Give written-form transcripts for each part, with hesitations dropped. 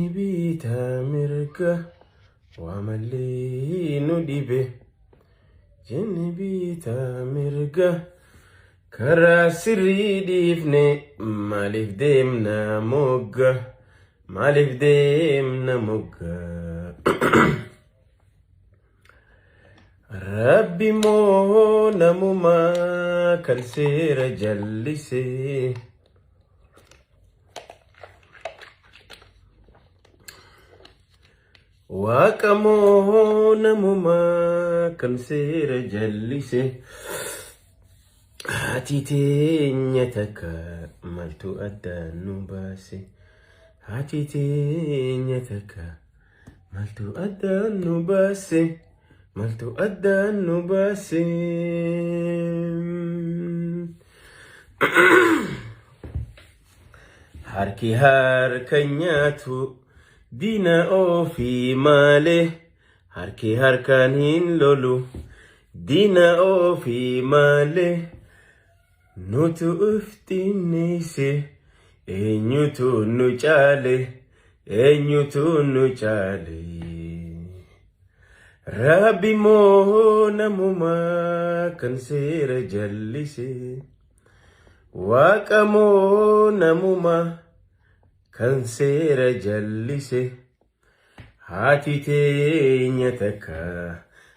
Bitaa mirga waa malee nu dhibe. Jenni bitaa mirga karaa sirrii dhiifne maaliif deemna mogga? Maaliif deemna mogga? Rabbi moo namumaa kan seera jallisee? Waaqa moo namumaa kan seera jallise? Haati teenya takka maaltu addaan nu baase? Haati teenya takka maaltu addaan nu baase? Maaltu addaan nu baase? Harki harka nyaatu diina ofii malee, harki harkaan hin lolu diina ofii malee. Nutu uftinneesse, eenyutu nu caale, eenyutu nu caale? Rabbi moo namumaa kan seera jallise? Waaqa moo namumaa kan seera jallise? Haati teenya takka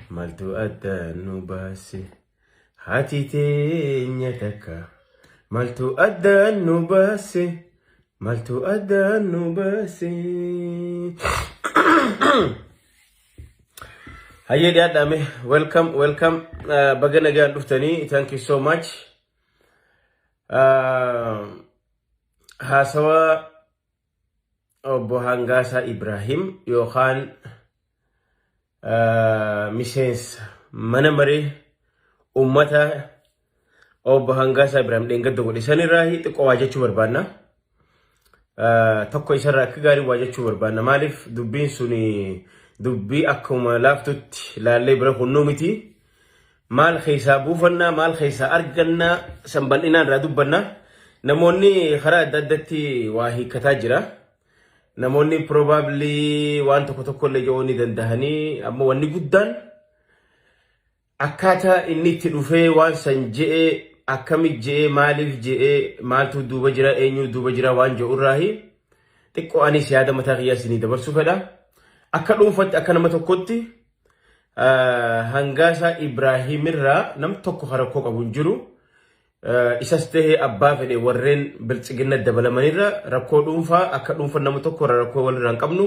maaltu addaan nu baase? Haati teenya takka maaltu addaan nu baase? Maaltu addaan nu baase? Hayyee, dhiyaadhaame. Welcome, welcome. Baga nagaan dhuftanii. Thank you so much. Haasawa obbo Hangaasaa Ibrahim yookaan miseensa mana maree uummata obbo Hangaasaa Ibrahim dheengadda godhe sanirraa xiqqoo waa jechuu barbaanna. Tokko isarraa akka gaarii waa jechuu barbaanna. Maaliif, dubbiin suni dubbii akkuma laaftutti laallee bira kunnuu miti. Maal keessaa buufannaa, maal keessaa argannaa, san bal'inaan irraa dubbanna. Namoonni karaa adda addatti waa hiikkataa jira. Namoonni probably waan tokko tokko illee jedhuu ni dandahanii, ammoo wanni guddaan akkaataa inni itti dhufee waan san je'ee, akkamit je'ee, maaliif je'ee, maaltu duuba jira, eenyu duuba jira waan jedhu irraahi xiqqoo anis yaada mataa kiyyaa isinii dabarsuu fedha. Akka dhuunfatti, akka nama tokkotti, Hangaasaa Ibraahim irraa nam tokko rakkoo qabu hin jiru. Isas tahee abbaa fedhe warreen biltsiginna dabalamanirra rakkoo dhuunfaa, akka dhuunfa nama tokko irraa rakkoo walirraa hin qabnu.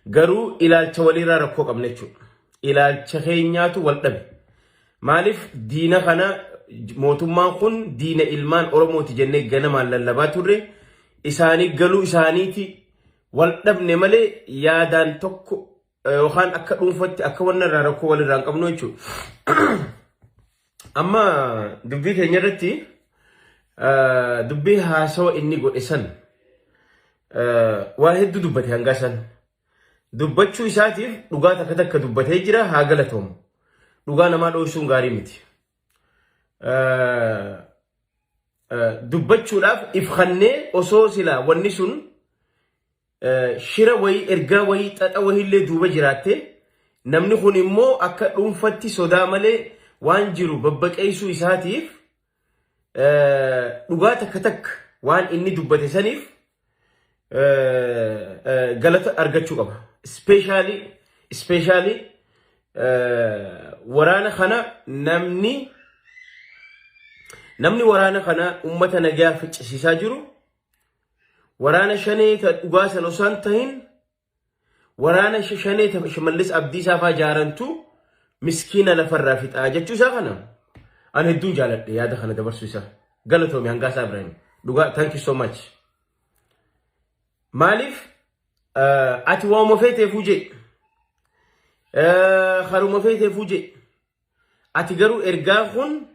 Garuu ilaalcha walirraa rakkoo qabna jechuudha. Ilaalcha keenyaatu wal dhabe. Maaliif, diina kana, mootummaan kun diina ilmaan Oromooti jennee ganamaan lallabaa turre, isaanii galuu isaaniiti wal dhabne malee yaadaan tokko yookaan akka dhuunfatti akka wanna irraa rakkoo walirraa hin qabnu jechuudha. Amma dubbii keenya irratti, dubbii haasawa inni godhe san, waa hedduu dubbate hangaa san. Dubbachuu isaatiif dhugaa takka takka dubbatee jira, haa galatoomu. Dhugaa namaa dho'isuun gaarii miti. Dubbachuudhaaf ifkannee osoo silaa wanni sun shira wayii, ergaa wayii, xaxa wayiillee duuba jiraatte, namni kun immoo akka dhuunfatti sodaa malee waan jiru babbaqeessuu isaatiif, dhugaa takka takka waan inni dubbate saniif galata argachuu qaba. Especially waraana kana, namni waraana kana ummata nagaa ficcisiisaa jiru waraana shanee ta dhugaa san osoo hin tahin, waraana shanee ta Shimallis Abdiisaa faa jaarantu miskiina lafarraa fixaa jechuu isaa kana an hedduun jaaladhe. Yaada kana dabarsuu isaa galatoomi Hangaasaa Ibrahim, dhugaa, thank you so much. Maaliif, ati waanuma feeteefuu jee, haruma feeteefuu jee, ati garuu ergaa kun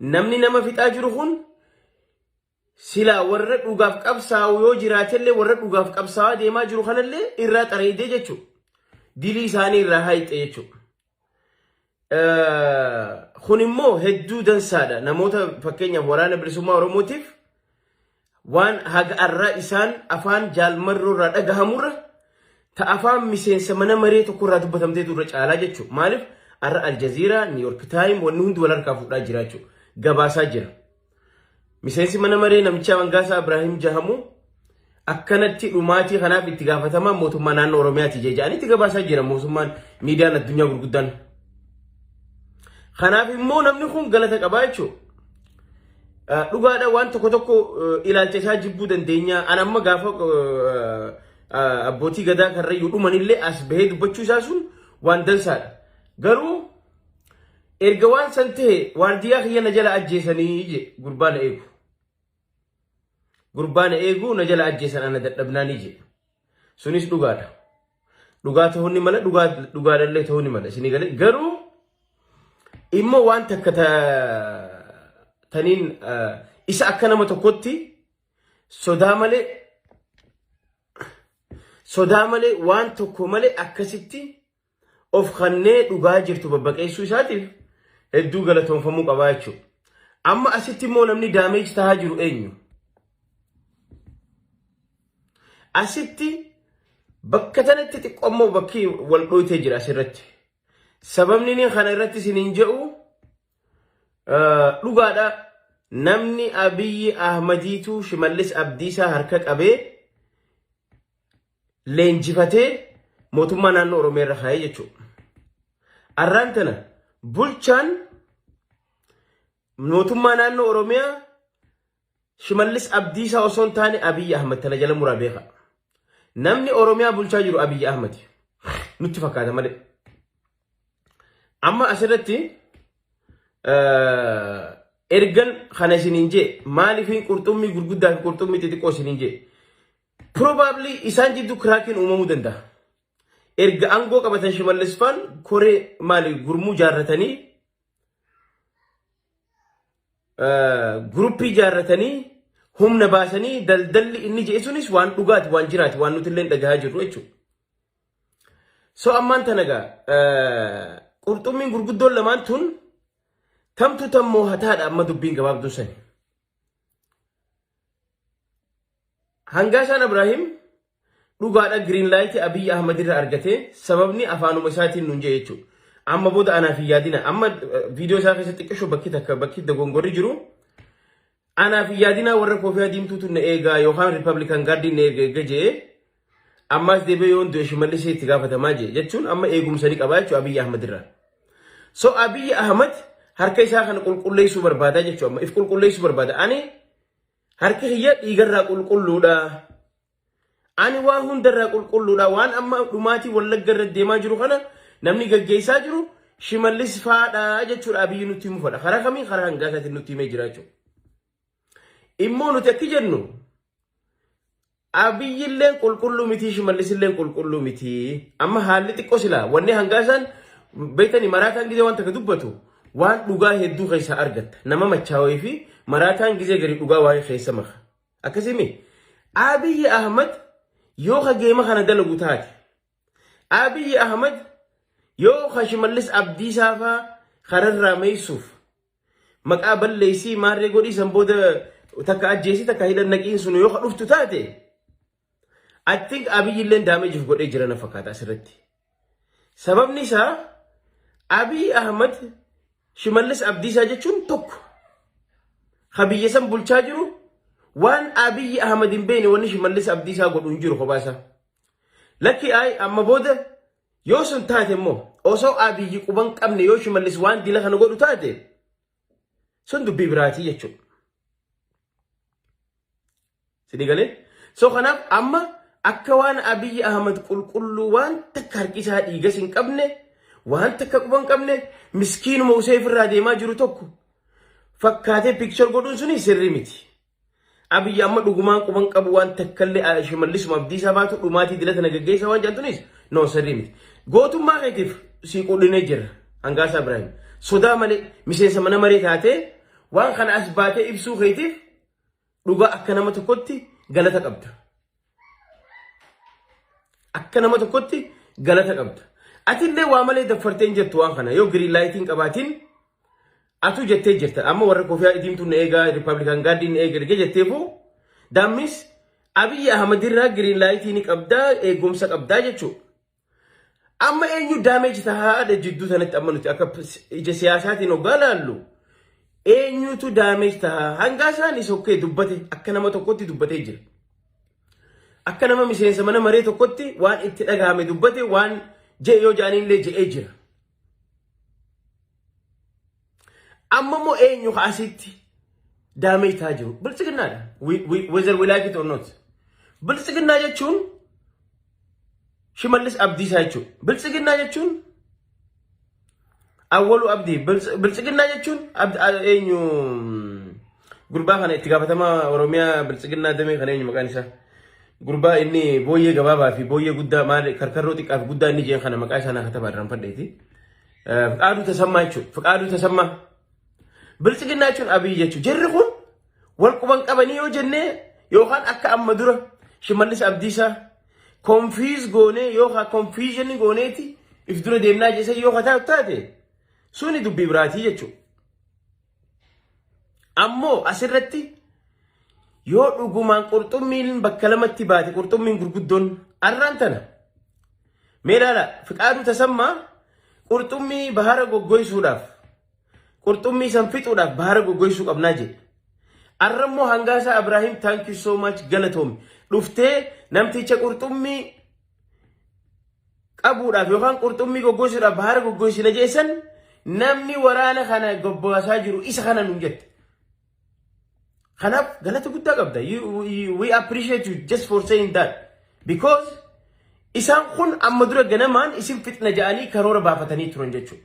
namni nama fixaa jiru kun silaa warra dhugaaf qabsaa'u yoo jiraatellee, warra dhugaaf qabsaa'aa deemaa jiru kanallee irraa xareedee jechuudha. Dilii isaanii irraa haayxe jechuudha. Kun immoo hedduu dansaadha. Namoota fakkeenyaaf Waraana Bilisummaa Oromootiif waan haga arraa isaan afaan jaalmarroo irraa dhagahamurra Ta afaan miseensa mana maree tokkorraa dubbatamteetu irra caalaa jechuudha. Maaliif har'a Al Jazeera, New York Times wanni hundi wal harkaa fuudhaa jira jechuudha. Gabaasaa jira. Miseensi mana maree namicha Hangaasaa Ibraahim Jahamu akkanatti dhumaatii kanaaf itti gaafatamaa mootummaa naannoo Oromiyaati jedhanii itti gabaasaa jira mootummaan, miidiyaan addunyaa gurguddaan. Kanaaf immoo namni kun galata qabaa jechuudha. Dhugaadha, waan tokko tokko ilaalcha isaa jibbuu dandeenya. An amma gaafa abbootii gadaa karrayyuu dhumanillee as bahee dubbachuu isaa sun waan dansaadha. Garuu erga waan san ta'e waardiyaa kiyya na jala ajjeesanii je gurbaa na eegu. Gurbaa na eegu na jala ajjeesan, ana dadhabnaanii je. Sunis dhugaadha. Dhugaa ta'uu ni mala, dhugaadhallee ta'uu ni mala. Isinii galee garuu immoo waan takka taniin isa akka nama tokkotti sodaa malee waan tokko malee akkasitti of kannee dhugaa jirtu babbaqeessuu isaatiif hedduu galatoonfamuu qabaa jechuudha. Amma asitti immoo namni damage tahaa jiru eenyu? Asitti bakka tanatti xiqqoo immoo bakki wal dhooytee jira asirratti. Sababni inni kana irratti isiniin jedhu, dhugaadha, namni Abiyyi Ahmadiitu Shimallis Abdiisaa harka qabee leenjifatee mootummaa naannoo Oromiyaa irra kaa'ee jechuudha. Arraan tana bulchaan mootummaa naannoo Oromiyaa Shimallis Abdiisaa osoo hin taane Abiyyi Ahmad, tana jala muraa beeka. Namni Oromiyaa bulchaa jiru Abiyyi Ahmad. Nutti fakkaata malee. Amma asirratti ergan kana isiniin jee, maaliifin qurxummii gurguddaa fi qurxummii xixiqqoo isiniin jee? Probably isaan jidduu crackiin uumamuu danda'a. Erga aangoo qabatan Shimallis faan koree maali gurmuu jaarratanii, groupii jaarratanii, humna baasanii, daldalli inni jedhe sunis waan dhugaati, waan jiraati, waan nuti illee dhagahaa jirru jechuudha. So ammaan tana gaa qurxummiin gurguddoon lamaan tun tamtu tammoo hataadha amma dubbiin gabaabduu sani. Hangaasaan Ibraahim dhugaadha, green light Abiyyi Ahmad irraa argatee, sababni afaanuma isaatiin nuun jee jechuudha. Amma booda anaaf hin yaadina. Amma viidiyoo isaa keessatti xiqqishoo bakki takka bakki dogongorri jiru. Anaaf hin yaadina, warra koofiyaa diimtuutu na eegaa yookaan Republican Guardiin na eega jee, ammas deebi'ee yoon du'e Shimallis itti gaafatamaa jee jechuun amma eegumsa ni qabaa jechuudha Abiyyi Ahmad irraa. So Abiyyi Ahmad harka isaa kana qulqulleessuu barbaada jechuudha, amma if qulqulleessuu barbaada. Ani harki kiyya dhiigarraa qulqulluudha. Ani waa hundarraa qulqulluudha. Waan amma dhumaatii Wallagga irra deemaa jiru kana namni gaggeessaa jiru Shimallis faadha jechuudha, Abiyyi nutti himu fedha. Karaa kamiin? Karaa hangaasaatiin nutti himee jira jechuudha. Immoo nuti akki jennu, Abiyyilleen qulqulluu miti, Shimallisilleen qulqulluu miti. Amma haalli xiqqoo silaa wanni hangaasaan beektanii, maraataan gizee waan takka dubbatu waan dhugaa hedduu keessaa argatta. Nama machaawee fi maraataan gizee gadi dhugaa waa'ee keessa maka. Akkasimi Abiyyi Ahmad yoo ka geema kana dalagu taate, Abiyyi Ahmad yoo ka Shimallis Abdiisaa faa kararraa meessuuf maqaa balleessii maarree godhii, san booda takka ajjeesii takka hidhan naqiin sun yoo ka dhuftu taate, I think Abiyyi illee damage godhee jira na fakkaata asirratti. Sababni isaa Abiyyi Ahmad Shimallis Abdiisaa jechuun tokko. Ka biyya san bulchaa jiru waan Abiyyi Ahmad hin beekne wanni Shimallis Abdiisaa godhu hin jiru kophaa isaa. Lakki ayi, amma booda yoo sun taate immoo osoo Abiyyi quban qabne yoo Shimallis waan dila kana godhu taate, sun dubbii biraatii jechuudha. Sidii galee? So kanaaf amma akka waan Abiyyi Ahmad qulqulluu, waan takka harki isaa dhiigas hin qabne, waan takka quba hin qabne, miskiinuma usee ofirraa deemaa jiru tokko fakkaatee picture godhuun suni sirrii miti. Abiyyi amma dhugumaan quban qabu, waan takkallee Shimallisuma Abdiisaa baatu dhumaatii dila tana gaggeessa waan jedhantunis no, sirrii miti. Gootummaa keetiif sii qudhinee jirra Hangaasaa Ibraahim. Sodaa malee miseensa mana maree taatee waan kana as baatee ibsuu keetiif dhugaa akka nama tokkotti galata qabda. Akka nama tokkotti galata qabda. Atillee waa malee daffartee hin jettu waan kana yoo green lightiin qabaatiin atu jettee jirta. Amma warra koofiyaa diimtuu na eegaa, Republican Guardiin na eega ergee jetteefu daammis Abiyyi Ahmad irraa green light ni qabdaa, eegumsa qabdaa jechuudha. Amma eenyu damage tahaa jidduu sanatti? Amma nuti akka ija siyaasaatiin hoggaa laallu, eenyutu damage tahaa? Hangaasaan isa okkee dubbate, akka nama tokkotti dubbatee jira. Akka nama miseensa mana maree tokkotti waan itti dhagahame dubbate, waan je'e yoo ja'anillee je'ee jira. Amma immoo eenyu asitti damage tahaa jiru? Biltsiginnaadha. Whether we like it or not. Biltsiginnaa jechuun Shimallis Abdiisaa jechuudha. Biltsiginnaa jechuun Awwaluu Abdii. Biltsiginnaa jechuun eenyu, gurbaa kana itti gaafatamaa Oromiyaa biltsiginnaa damee kana, eenyu maqaan isaa? Gurbaa inni booyyee gabaabaa fi booyyee guddaa, maal, karkarroo xiqqaa fi guddaa inni jeen kana, maqaa isaa naa katabaa irraan fadheeti. Fiqaaduu Tasammaa jechuudha. Fiqaaduu Tasammaa. Biltsiginnaa jechuun Abiyyi jechuudha. Jarri kun wal quban qabanii yoo jennee, yookaan akka amma dura Shimallis Abdiisaa confuse goonee yookaan confusion gooneeti if dura deemnaa jeessa yoo taate, suni dubbii biraatii jechuudha. Ammoo asirratti yoo dhugumaan qurxummiin bakka lamatti baate, qurxummiin gurguddoon arraan tana. Mee ilaala, Fiqaaduu Tasammaa qurxummii bahara goggoysuudhaaf, qurxummii san fixuudhaaf bahara goggoysuu qabnaa jedhe. Arra immoo Hangaasaa Ibraahim, thank you so much, galatoomi. Dhuftee namticha qurxummii qabuudhaaf yookaan qurxummii goggoysuudhaaf bahara goggoysina jeessan, namni waraana kana gobbaasaa jiru isa kana nuun jette. Kanaaf galata guddaa qabda. We appreciate you just for saying that. Because isaan kun amma dura ganamaan isin fixna ja'anii karoora baafatanii turan jechuudha.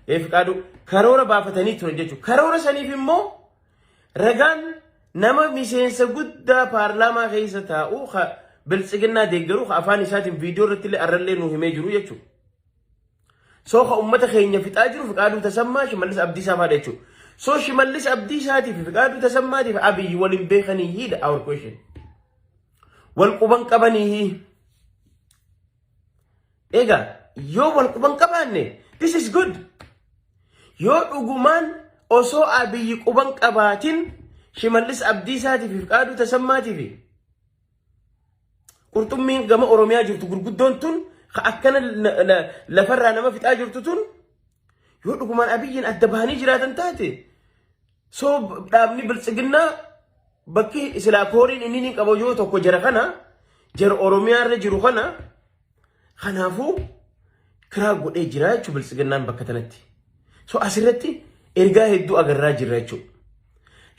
Fiqaaduu karoora baafatanii turan jechuudha. Karoora saniif immoo ragaan nama miseensa guddaa paarlaamaa keessa taa'u, biltsiginnaa deeggaru, afaan isaatiin viidiyoo irratti illee arrallee nu himee jiru jechuudha. So ka uummata keenya fixaa jiru Fiqaaduu Tasammaa, Shimallis Abdiisaa fa'aadha jechuudha. So Shimallis Abdiisaatii fi Fiqaaduu Tasammaatii fi Abiyyi waliin beekanii hiidha our question. Wal quban qabanii. Egaa yoo wal quban qabaanne, this is good. Yoo dhugumaan osoo Abiyyi quban qabaatin Shimallis Abdiisaatii fi Fiqaaduu Tasammaatii fi qurxummiin gama Oromiyaa jirtu gurguddoon tun akkana lafarraa nama fixaa jirtu tun, yoo dhugumaan Abiyyiin adda bahanii jiraatan taate, so dhaabni biltsiginnaa bakki silaa kooriin inni ni qabu yoo tokko jara kana, jara Oromiyaa irra jiru kana, kanaafuu kiraa godhee jira jechuudha biltsiginnaan bakka tanatti. So asirratti ergaa hedduu agarraa jirra jechuudha.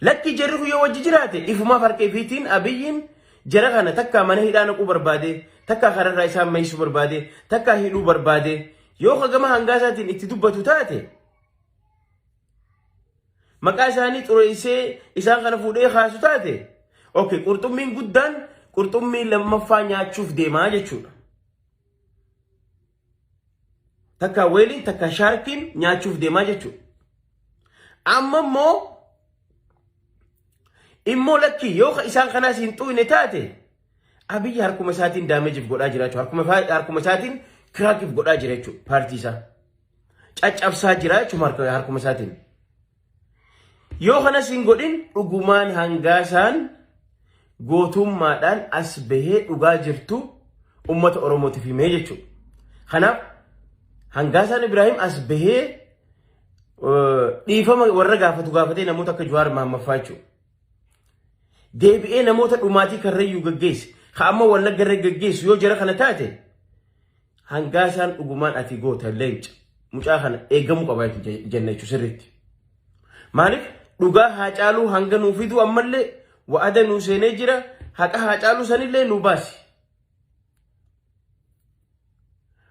Lakki, jarri kun yoo wajji jiraate, ifumaaf harka ifiitiin Abiyyiin jara kana takka mana hidhaa naquu barbaade, takka kararraa isaan maysuu barbaade, takka hidhuu barbaade, yoo gama hangaasaatiin itti dubbatu taate, maqaa isaanii xureessee isaan kana fuudhee kaasu taate, okay, qurxummiin guddaan qurxummii lammaffaa nyaachuuf deemaa jechuudha. Takka whaleiin, takka sharkiin nyaachuuf deemaa jechuudha. Amma immoo lakki, yoo isaan kanaas hin xuyne taate, Abiyyi harkuma isaatiin damageiif godhaa jira jechuudha. Harkuma isaatiin crackiif godhaa jira jechuudha paartii isaa. Caccabsaa jira jechuudha harkuma isaatiin. Yoo kanas hin godhin, dhugumaan hangaasaan gootummaadhaan as bahee dhugaa jirtu uummata Oromootiif himee jechuudha. Kanaaf Hangaasaan Ibraahim as bahee dhiifama warra gaafatu gaafatee, namoota akka Jawaar Mahammaffaa jechuudha. Deebi'ee namoota dhumaatii Karrayyuu gaggeesse, ka amma Wallagga irra gaggeessu yoo jara kana taate, Hangaasaan dhugumaan ati goota, leenca, mucaa kana eegamuu qaba jenna jechuudha sirriitti. Maaliif? Dhugaa Haacaaluu hanga nuu fiduu ammallee wa'ada nuu seenee jira, haqa Haacaaluu sanillee nuu baasi.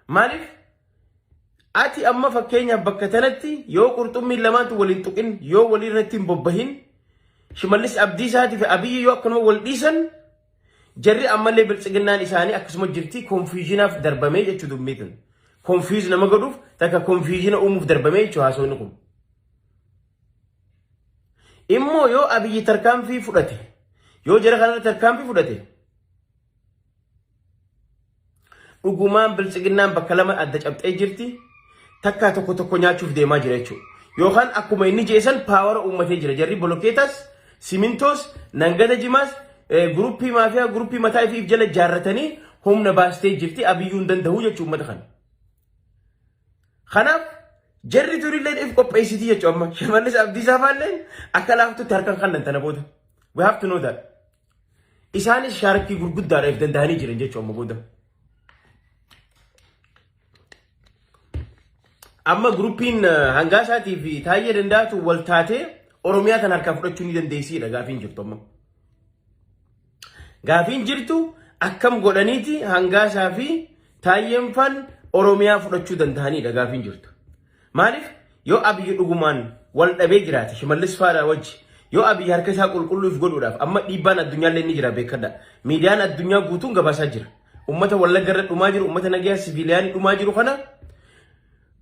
Maaliif ati amma fakkeenyaaf bakka tanatti yoo qurxummiin lamaantu waliin tuqin, yoo walii irratti hin bobbahin, Shimallis Abdiisaatii fi Abiyyi yoo akkanuma wal dhiisan, jarri ammallee biltsiginnaan isaanii akkasuma jirti, confusionaaf darbamee jechuu dubbiitin. Confuse nama godhuuf, takka confusiona uumuuf darbamee jechuu haasawni kun. Immoo yoo Abiyyi tarkaanfii fudhate, yoo jara kanarra tarkaanfii fudhate, dhugumaan biltsiginnaan bakka lama adda cabxee jirti, takkaa tokko tokko nyaachuuf deemaa jira jechuudha. Yookaan akkuma inni jeesan power uummatee jira. Jarri bolokkeetas, simintoos, nangada jimaas Guruppii maafiyaa guruppii mataa ifiif jala jaarratanii humna baastee jirti Abiyyuu hin danda'u jechuun uummata kana. Kanaaf jarri turillee if qopheessitii jechuun amma Shimallis Abdiisaa faalleen akka laaftutti harkan kannan tana booda. We have to know that. Isaanis shaarkii gurguddaadha if danda'anii jiran jechuun amma booda. Amma guruppiin Hangaasaatii fi Taayyee Danda'atu wal taatee Oromiyaa tan harkaa fudhachuu ni dandeessiidha gaafiin jirtu amma. Gaafiin jirtu akkam godhaniiti Hangaasaa fi Taayyeen fan Oromiyaa fudhachuu danda'aniidha gaafiin jirtu. Maaliif yoo Abiyyi dhugumaan wal dhabee jiraate Shimallis faadhaa wajji yoo Abiyyi harka isaa qulqulluuf godhuudhaaf amma dhiibbaan addunyaallee ni jira beekadha. Miidiyaan addunyaa guutuun gabaasaa jira. Ummata Wallagga irra dhumaa jiru, ummata nagayaa siviiliyaanii dhumaa jiru kana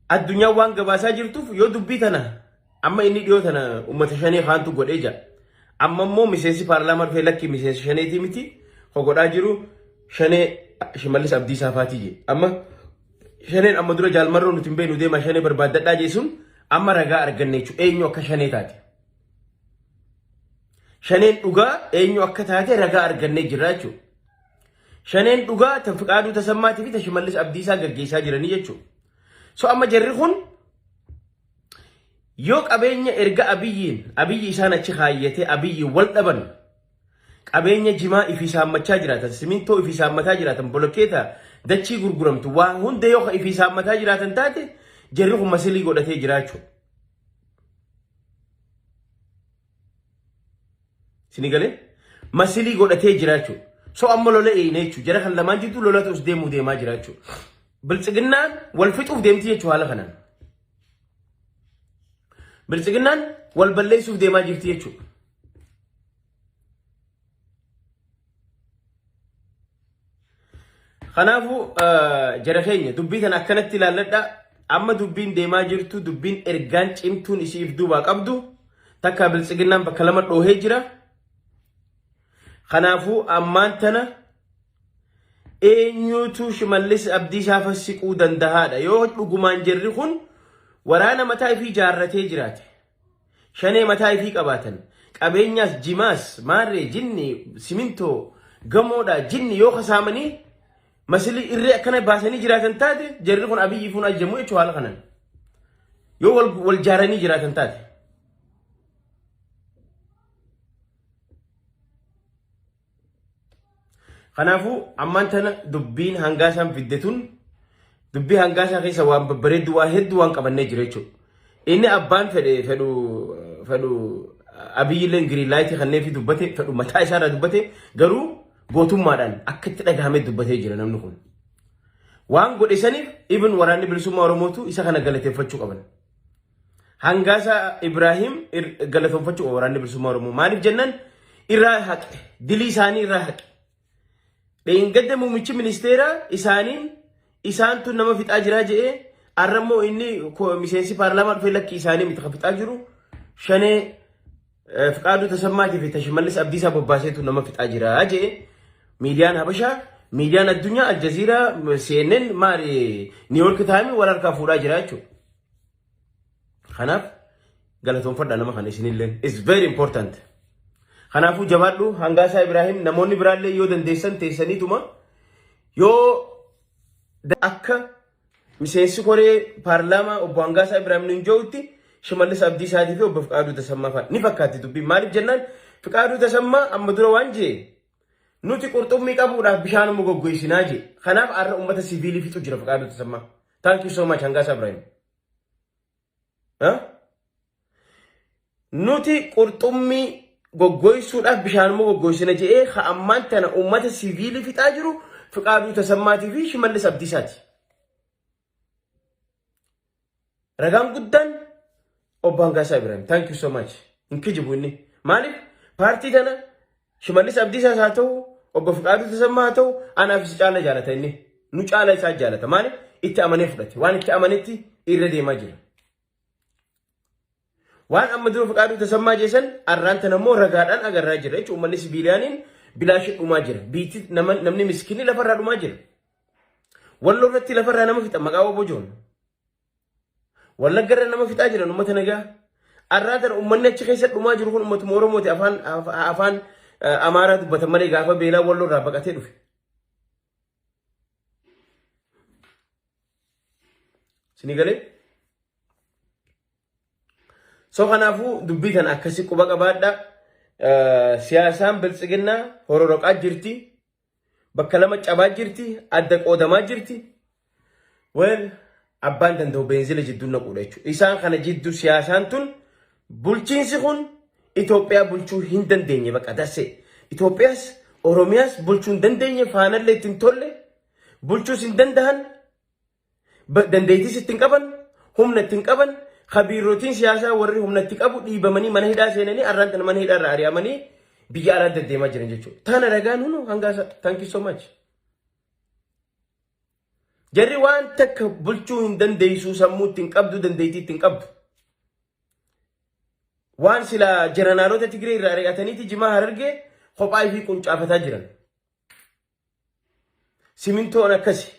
addunyaan waan gabaasaa jirtuuf yoo dubbii tana amma inni dhiyoo tana ummata shanee kaantu godhee jira. Amma immoo miseensi paarlaamaa dhufee lakkii miseensi shaneetii miti hogodhaa jiru shanee Shimallis Abdiisaa faatii jee. Amma shaneen amma dura jaalmarroo nuti hin beeknu deemaa shanee barbaaddadhaa jee sun amma ragaa arganne jechuudha eenyu akka shanee taate. Shaneen dhugaa eenyu akka taate ragaa argannee jirra jechuudha. Shaneen dhugaa tan Fiqaaduu Tasammaatii fi tan Shimallis Abdiisaa gaggeessaa jiranii jechuudha. So amma jarri kun yoo qabeenya erga Abiyyiin Abiyyi isaan achi kaayyatee Abiyyiin wal dhaban qabeenya jimaa ifii saammachaa jiraatan simintoo ifii saammataa jiraatan bolokkeeta dachii gurguramtu waa hunda yoo ifii saammataa jiraatan taate jarri kun masilii godhatee jiraachuu. Sini galee masilii godhatee jira jechuudha. So amma lola eeyina jechuudha. Jara kan lamaan jidduu lolatu os deemuu deemaa jira jechuudha. Biltsiginnaan wal fixuuf deemti jechuudha haala kanaan. Biltsiginnaan wal balleessuuf deemaa jirti jechuudha. Kanaafuu jara keenya dubbii kana akkanatti ilaalladha. Amma dubbiin deemaa jirtu dubbiin ergaan cimtuun isiif duubaa qabdu takka biltsiginnaan bakka lama dhoohee jira. Kanaafuu ammaan tana eenyutu Shimallis Abdiisaa fassiquu dandahaadha. Yoo dhugumaan jarri kun waraana mataa ifii jaarratee jiraate. Shanee mataa ifii qabaatan. Qabeenyaas jimaas maarree jinni simintoo gamoodha jinni yoo kasaamanii masilii irree akkana baasanii jiraatan taate jarri kun Abiyyi fuun ajajamu jechuudha haala kanaan. Yoo wal jaaranii jiraatan taate. Kanaafuu ammaan tana dubbiin hangaasaan fidde tun dubbii hangaasaa keessa waan babbareeddu waa hedduu waan qabannee jira jechuudha. Inni abbaan fedhe fedhu fedhu Abiyyilleen giriin laayitii kanneen fi dubbate fedhu mataa isaarraa dubbate garuu gootummaadhaan akka itti dhagahamee dubbatee jira namni kun. Waan godhe saniif ibn waraanni bilisummaa Oromootu isa kana galateeffachuu qaban. Hangaasaa Ibraahim galatoonfachuu qaba waraanni bilisummaa Oromoo. Maaliif jennaan irraa haqe. Dilii isaanii irraa haqe. Dheengadda muummichi ministeeraa isaaniin isaantu nama fixaa jiraa jedhee har'a immoo inni miseensi paarlaamaa dhufee lakkii isaanii miti kan fixaa jiru shanee Fiqaaduu Tasammaatii fi Tashimallis Abdiisaa bobbaaseetu nama fixaa jiraa jedhee miidiyaan Habashaa miidiyaan addunyaa Aljaziiraa CNN maali New York Times wal harkaa fuudhaa jira jechuudha. Kanaaf galatoonfadha nama kana isinillee. It's very important. Kanaafuu jabaadhu Hangaasaa Ibraahim namoonni biraallee yoo dandeessan teessaniituma yoo akka miseensi koree paarlaamaa obbo Hangaasaa Ibraahim nuun jirutti Shimallis Abdiisaatii fi obbo Fiqaaduu Tasammaa fa'a ni fakkaatti dubbiin. Maaliif jennaan Fiqaaduu Tasammaa amma dura waan jee nuti qurxummii qabuudhaaf bishaanuma goggoysinaa jee. Kanaaf har'a uummata siviilii fixu jira Fiqaaduu Tasammaa. Thank you so much Hangaasaa Ibraahim. Nuti qurxummii goggoysuudhaaf bishaanuma goggoysina jedhee ka ammaan tana uummata siviilii fixaa jiru Fiqaaduu Tasammaatii fi Shimallis Abdiisaati. Ragaan guddaan obbo Hangaasaa Ibraahim. Thank you so much. Hin kijibu inni. Maaliif paartii tana Shimallis Abdiisaas haa ta'u obbo Fiqaaduu Tasammaa haa ta'u anaaf isa caala jaalata inni. Nu caala isaa jaalata. Maaliif itti amanee fudhate. Waan itti amanetti irra deemaa jira. Waan amma dura Fiqaaduu Tasammaa jeessan arraan tana immoo ragaadhaan agarraa jira jechuudha. Uummanni sibiiliyaaniin bilaashii dhumaa jira. Biitti namni miskiinni lafarraa dhumaa jira. Walloo irratti lafarraa nama fixa maqaa obbo Joon. Wallagga irra nama fixaa jiran uummata nagaa. Arraa tana uummanni achi keessa dhumaa jiru kun uummatuma Oromooti afaan afaan Amaaraa dubbatan malee gaafa beelaa Walloo irraa baqatee dhufe. Isinii galee? So kanaafuu dubbii tana akkasi quba qabaadha. Siyaasaan biltsiginnaa hororoqaa jirti. Bakka lama cabaa jirti. Adda qoodamaa jirti. Well, abbaan danda'u beenzila jidduu naquudha jechuudha. Isaan kana jidduu siyaasaan tun bulchiinsi kun Itoophiyaa bulchuu hin dandeenye bakka dassee. Itoophiyaas Oromiyaas bulchuu hin dandeenye, faanallee ittiin tolle bulchuus hin danda'an, dandeettiis ittiin qaban, humna ittiin qaban. Kabiirrotiin siyaasaa warri humna itti qabu dhiibamanii mana hidhaa seenanii, arraan tana mana hidhaa irraa ari'amanii biyya alaa deddeemaa jiran jechuudha. Tana ragaan hunu hangaasa. Thank you so much. Jarri waan takka bulchuu hin dandeessu, sammuu ittiin qabdu, dandeettii ittiin qabdu. Waan silaa jeneraalota Tigree irraa ari'ataniiti jimaa Harargee kophaa ifii quncaafataa jiran. Simintoon akkasi.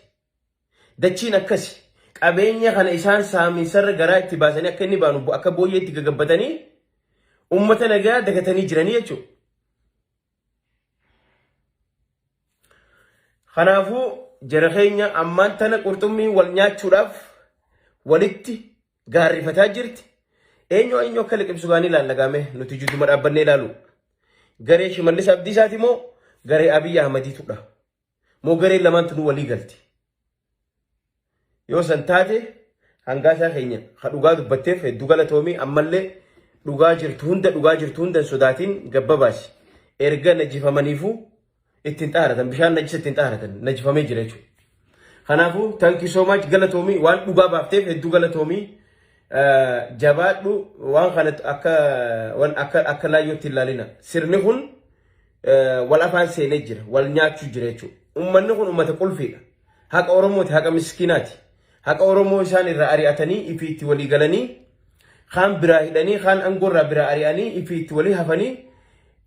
Dachiin akkasi. Qabeenya kana isaan saaminsarra garaa itti baasanii akka inni baanu akka booyyeetti gagabbatanii uummata nagaa dagatanii jiranii jechuudha. Kanaafuu jara keenya, ammaan tana qurxummii wal nyaachuudhaaf walitti gaarrifataa jirti. Eenyu eenyu akka liqimsu gaanii ilaallagaame nuti jidduma dhaabbannee ilaalu. Garee Shimallis Abdiisaati moo garee Abiyyi Ahmadiitudha? Moo garee lamaan tunuu walii galti? Yoo san taate, hangaasaa keenya ka dhugaa dubbatteef hedduu galatoomii. Ammallee dhugaa jirtu hunda, dhugaa jirtu hunda hin sodaatiin gabbabaasi. Erga najifamaniifuu ittiin xaaratan, bishaan najisa ittiin xaaratan najifamee jira jechuudha. Kanaafuu thank you so much, galatoomii, waan dhugaa baafteef hedduu galatoomii, jabaadhu. Waan kana akka waan akka laayyootti ilaalina. Sirni kun wal afaan seenee jira, wal nyaachuu jira jechuudha. Uummanni kun uummata qulfiidha. Haqa Oromooti, haqa miskiinaati. Haqa Oromoo isaan irraa ari'atanii ifii itti walii galanii, kaan biraa hidhanii, kaan aangoo irraa biraa ari'anii, ifii itti walii hafanii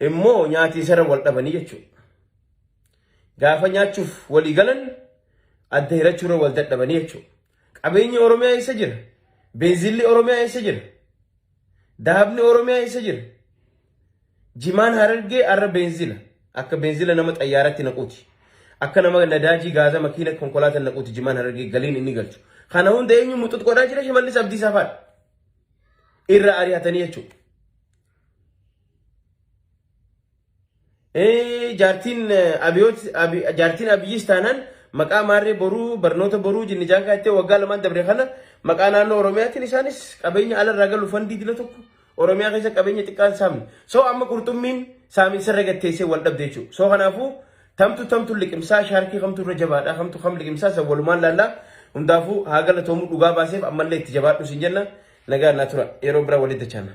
immoo nyaatii isarra wal dhabanii jechuudha. Gaafa nyaachuuf walii galan adda hirachuurra wal dadhabanii jechuudha. Qabeenyi Oromiyaa eessa jira? Beenzilli Oromiyaa eessa jira? Dahabni Oromiyaa eessa jira? Jimaan Harargee arra beenzila. Akka beenzila nama xayyaaratti naquuti. Akka nama nadaajii gaaza makiina konkolaataa naquuti jimaan Harargee galiin inni galchu. Kana hunda eenyu muxux godhaa jira? Shimallis Abdiisaa fa'aadha. Irra ari'atanii jechuudha. Jaartiin Abiyoot, jaartiin Abiyyis taanaan maqaa maarree boruu barnoota boruu jinni jaankaa jettee waggaa 2n dabre kana maqaa naannoo Oromiyaatiin isaanis qabeenya alarraa galu fandii dila tokko Oromiyaa keessa qabeenya xiqqaan saamne. So amma qurxummiin saaminsarra gatteessee wal dhabde jechuudha. So kanaafuu tamtu tamtu liqimsaa, shaarkii kamtu irra jabaadha, kamtu kam liqimsaa, san walumaan laallaa. Hundaafuu haa galatoomu, dhugaa baaseef ammallee itti jabaadhu sin jenna. Nagaa naa tura, yeroo biraa walitti dachaana.